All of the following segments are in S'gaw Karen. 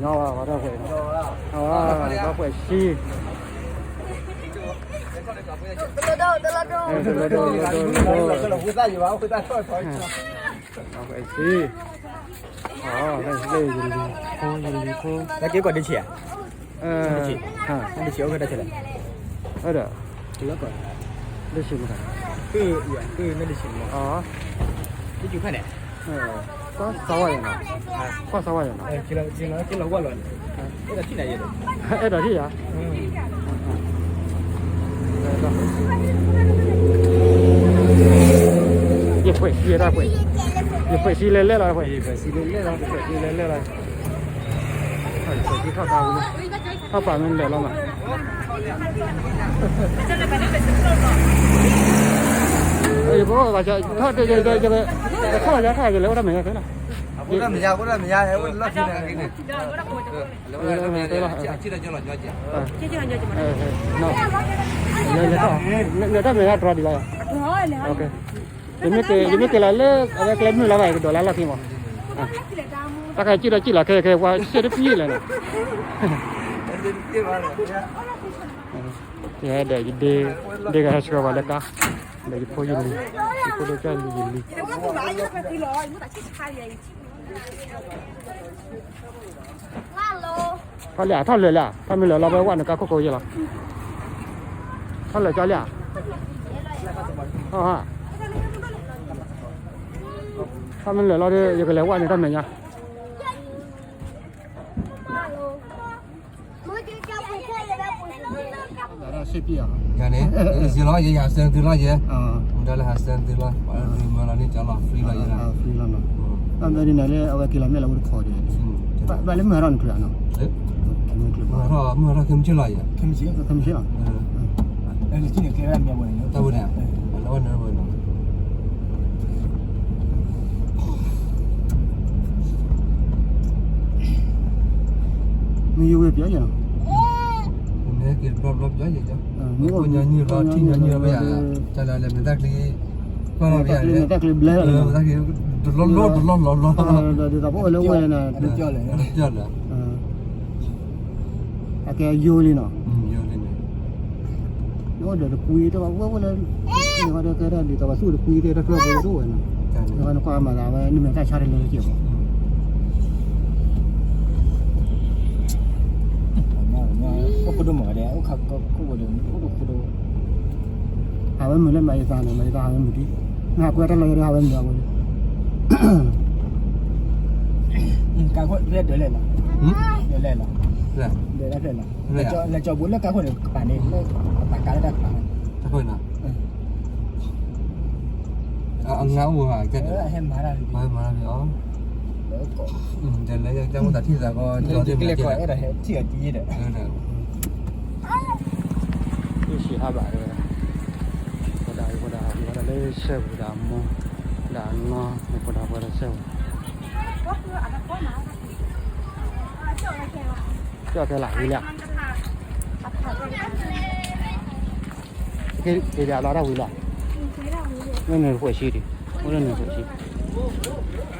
ညီဝဲ ဝဲဒၣ်ပှဲၤ, အဝဲ ဘၣ်ပှဲၤဆံ, တလီၤဒိၣ် တလီၤဒိၣ် တလီၤဒိၣ် တလီၤဒိၣ်, ဘၣ်ပှဲၤဆံ, အလၢယလံၤဖိ ယလံၤဖိ, တၢ်က့ၤကွၢ်ဒုးဆံးဧါ, ဒုးဆံး အိၣ်ကတၢၢ်ဆံးလဲၣ်, အဲၣ်ဒိး ဒုးဆံးမတၤ, ဒုးဆံးမတၤ, ကွၢ်စးဝါယၤနီၤ, ကွၢ်စးဝါယၤနီၤ, အဲၣ်ဒိးထံၣ်ယၤ, ယပှဲၤဆံလဲၣ်လၢ်လီၤ, ယပှဲၤဆံလဲၣ်လၢ်လီၤ, ယပှဲၤဆံလဲၣ်လၢ်လီၤ, ယပှဲၤဆံထီၣ်တၢ်ဝံၤ, ထီၣ်ပာ်မ့ၢ်လဲၤလီၤမး ယကထီၣ်ယထီၣ်ယလဲၤအိၣ်တၢ်မဲာ်ညါသ့လီၤ, အိၣ်တၢ်မဲာ်ညါ အိၣ်တၢ်မဲာ်ညါ လဲၤတၢ်မဲာ်ညါတြီဒံးလီၤ, လဲၤထီၣ် ယမ့ၢ်က့ၤလၢလၢအဝဲကျဲမုၢ်လီၤဘၣ် ယကဒိးလၢလီၢ်ခံမး, တၢ်ခါစံၣ်ဒီးစံၣ်လီၤခဲခဲပှၤရှဲတပံၤလဲၣ်နီၤ, ယဟဲဒီးယဒ့ ဒ့ကဟဲဆှၢပှၤလၢကါ, ဒီးယဖိယလံၤ, ယဖိဒိၣ်ကၢ်လံၤယလံၤ ထီၣ်လံဧါ ထီၣ်လၢာ်လံဧါ, ထီၣ်မ့ၢ်လၢာ်လီၤ ပဝဲဝဲနကါခိၣ်ကိယဲလီၤ, ထီၣ်လၢာ်ကၠီလံဧါ, ထီၣ်မ့ၢ်လၢာ်လီၤဒီး ယကလဲၤဝဲန့ၣ်တၢ်မဲာ်ညါ ယၤန့ၣ် ယလီၤ ယဟးစၢၤသုလီၤယဲ, မတၤလၢဟးစၢၤသုလီၤ ပှၤသုမၤလီၤန့ၣ်ကလီၤ free လီၤယဲ, free လီၤနီၤ, ဘၣ်မနုၤလဲၣ် အဝဲက့ၤလီၤမ့ၢ်လၢအဝဲတခီဒံး, ဘၣ်လၢမုၢ်ဟးထီၣ်နချုးနီၤ, မုၢ်ဟးထီၣ် မုၢ်ဟးထီၣ်ခဲမုၢ်ဆ့ၣ်လီၤယဲ, ခဲမုၢ်ဆ့ၣ်လီၤ, တၢ်ဝဲန့ၣ် လၢဝဲန့ၣ် မ့ၢ်ယိဝဲပျီယဲနီၤ, မ့ၢ်က့ၤတဘျီဘျီပျီယဲ, မ့ၢ်အိၣ်ညီနုၢ်လီၤ ထံၣ်ညီနုၢ်လီၤဝဲယၤ, တၢ်လၢလဲၤမ့ၢ်တၢ်ချံ, ကွၢ်လီၤပယၤလဲၣ်, မ့ၢ်တၢ်ချံဘျဲလီၤ, တလီၢ်လီၢ်တလီၢ်လီၢ်လီၢ်, ဒီးဒ်သိးပအိၣ်လၢဝဲန့ၣ်, အကဲယိလံနီၤ, ယိလံန့ၣ် နအိၣ်ဒီးတကွံတၢ်ဝဲဝဲလၢ, နဝဲဒၣ်ကဲဒၣ်ဒ်သိးပှၤသူၣ်တကွံသ့ၣ်တၢ်ကျၢၢ်ဖိတအိၣ်ဝဲနီၤ, နဝဲနကွၢ်မၤသးဝဲ နမ့ၢ်တၢ်ဆါတလၢတက့ၢ်မး, အိၣ်ခိၣ်ဒိၣ်မးဒဲး အိၣ်ခါခိၣ်ဝဲဒီး အိၣ်ဒိၣ်ခိၣ်ဒိၣ်, ဟးဝဲမုာ်လၢမၤယသးန့ၣ် မၤယသးဟးဝဲမုာ်ဒံး, နဟးကွဲတၢ်လီၤယဲဒၣ်ဟးဝဲမုာ်အဝဲ, ကါခိၣ်ဒဲးဒၢးလဲၣ်လီၤ, ဒၢးလဲၣ်လီၤ, ဒၢးလဲၣ်လီၤ, လဲၤကၠီၤဘူးလၢကါခိၣ်န့ၣ် ကပၤန့ၣ် လၢအပာ်ကါလၢတၢ်ကပၤန့ၣ်, အငါအိၣ်ဟးကဲ, ဟဲမၤတၢ်, ဟဲမၤတၢ်, ဒ်လဲၣ်ယကမ့ၢ်တၢ်ထံၣ်သးကီး, ကျဲကီးအဲၣ်ဒိးဟဲထံၣ်အတံၤဒီး, ဟံၣ်ဆံးဟးဘၣ်ဝဲ, ဖိဒၣ်ဖိဒၣ်ဝဲဒၣ်လၢဆဲပူၤဒီးအမိၢ်, ဒီးအနီၢ်ဖိဒၣ်ဖိဒၣ်ဆဲပူၤ, ကၠီၣ်ခဲလၢာ်ဝံၤလၢ, က့ၤဒၣ်လီၤတၢ်ဝံၤလၢ, လၢနုာ်တပှဲၤဆံဒံး, အိၣ်လၢနုာ်တပှဲၤဆံ လၢန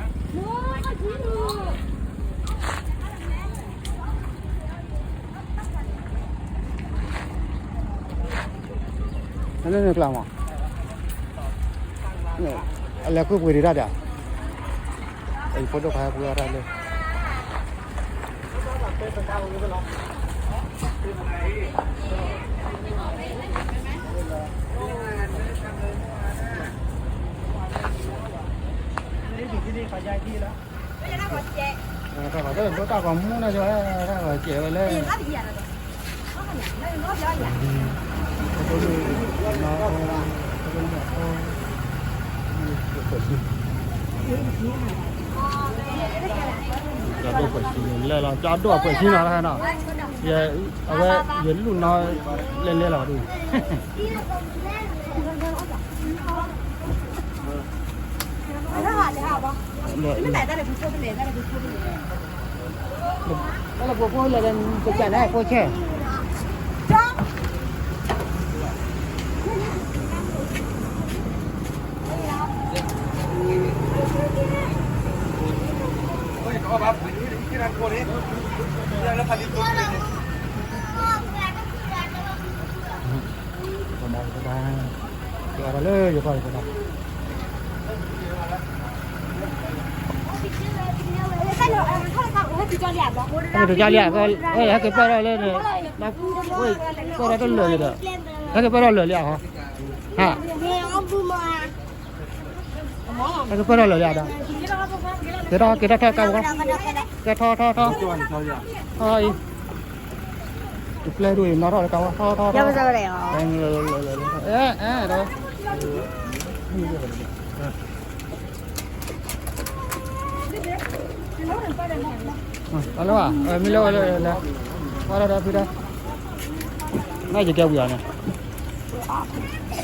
ုာ်ကျါမး, အလဲၤကွံာ်ပှ့ၤဒံးတၢ်ဒီး, အဖိဒိၣ်ခွါဟဲကွံာ်အီၣ်တၢ်လၢ တၢ်ကီမူန့ၣ်, တၢ်ကီစဲးဝဲလၢ, ကၠီဒိၣ်ပှဲၤဆံန့ၣ် လဲၣ်လီၤ, ကၠီဒိၣ်ပှဲၤဆံနီၤ, အဝဲ, ယလူၢ်နီၤ, လဲၣ်လဲၣ်လီၤဒ် တၢ်လၢပှၤဖိလဲၣ်, ပကစၢ်န့ၣ်ဖိဆဲး, အ ပဒါပဒါ က့ၤအီၤဒီးလၢယပှၢ်ယပဒါ ဟဲက့ၤပၢၢ်ထီၣ်လံဧါ ဟဲက့ၤပၢၢ်ထီၣ်လၢန့ၣ် ပၢၢ်ထီၣ်တလၢာ်လံဒီး ဟဲက့ၤပၢၢ်ထီၣ်လၢာ်လံဧါ ဟါ ဟဲက့ၤပၢၢ်ထီၣ်လၢာ်လံဧါဒီး ကဲထီၣ် ကဲထီၣ်ထီၣ်ကါပူၤ ကဲထီၣ်ထီၣ်ထီၣ်ထီၣ် ထီၣ်အံၤ တပျဲၢ်ဒိၣ်အံၤ နီၣ်ထီၣ်လၢကါဝါ ထီၣ်ထီၣ်ထီၣ် အဲ အဲ ဒီး အလၢ မ့ၢ်လၢ လၢ လၢ ဝါဒီးဖုဒီး နယကဲဝံၤ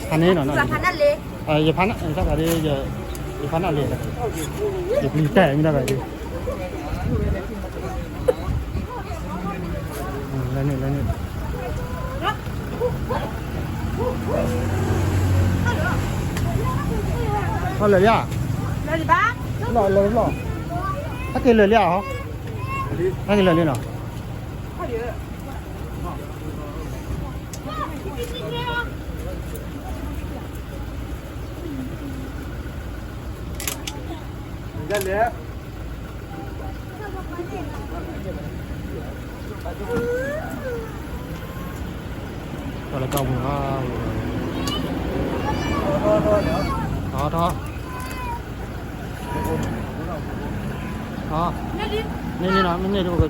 အီၤန့ၣ် ဖးန့ၣ်နီၤ ယဖးနၢ် တၢ်ဂၤဒ် ယဖးနၢ်လံ ယပျံၤတဲမ့ၢ်တၢ်ဂၤဒ် လၢန့ၣ် လၢန့ၣ် ထီၣ်လၢာ်လံဧါ လီၤလၢာ်လီၤ ဟဲက့ၤလၢာ်လံဧါ ဟဲက့ၤလၢာ်လံနီၤ ထီၣ်လၢကါပူၤ ထီၣ် ထီၣ် ထီၣ် န့ၣ်န့ၣ်နီၤ မ့ၢ်န့ၣ်တအိၣ်